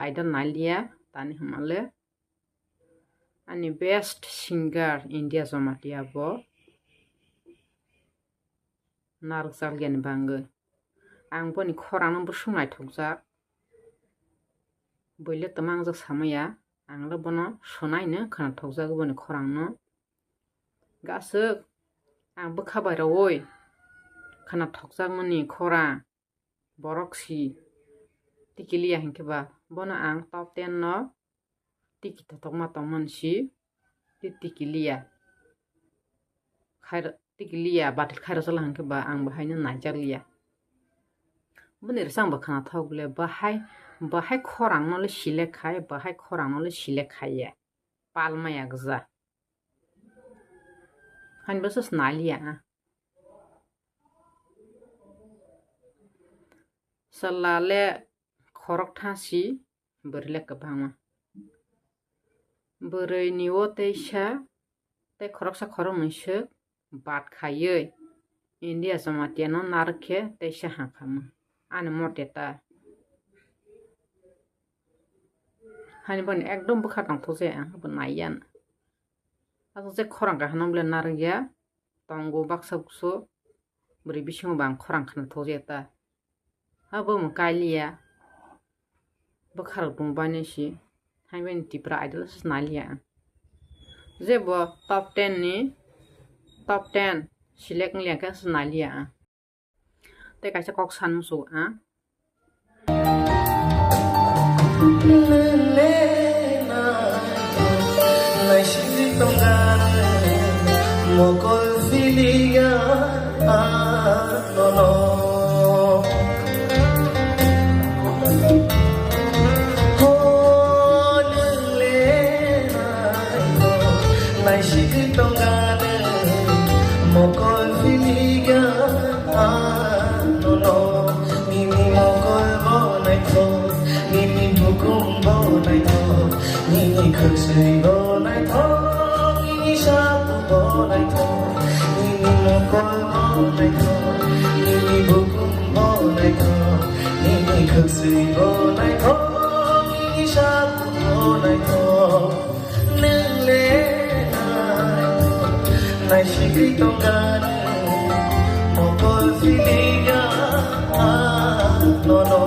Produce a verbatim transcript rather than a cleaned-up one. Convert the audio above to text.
idol nailia, tani hwnmale ani best singer India Jamatia bo narwkjakliani bangwi. Ang boni khorangno bwswk naithokjak, buile twma wngjak samaya, ang le bono swnaino khwnathokjak boni khorangno. Gaswk ang bwkha bai rwui khwnathokjakmani khorang borok si tikiliya hinkhe ba bono ang top ten no tiki thothokma tongmani si ti tikiliya. Khair-, tikiliya batil khairokjala hinkhe ba ang bahaino naijakliya. Boni rwchapang bo khwnathok le bahai, bahai khorangno le select khai, bahai khorangno le select khaiya. Palmaya gwja. Haini bwswk naliya ang. Chwla le khorok thasi bwrwi le kwbangma. Bwrwi ni o teisa tei khoroksa khoroknwi swk bat khaiwi India Jamatia no narwk khe teisa ha khamwi. Ani mote ta. Haini boni ekdom bwkha tongthok jaya ang bo naiya na. Aswk je khorang kaham no bole narwkya, tongo baksa bukso, bwrwi bisingo bo ang khorang khwnathokjak ta. Abo mwng kailiya, bwkharok tong bainai si, haibani Tipra Idol se naliya ang. Je bo top ten ni, top ten select wngya khe se naliya ang. Tei kaisa kok san muchungo ang. Mokol filiga nono. Ho nungle naiko, naisigwi tongani mokol filiga nono. Nini mokol bo naithok, nini bukum bo naithok, nini khwswi bo naithok, nini sabu bo naithok, nini mokol bo naithok, nini bukum bo naithok, nini khwswi bo naithok, nini sabu bo naithok. Nungle naithok, naisigwi tongani mokol filiga nono.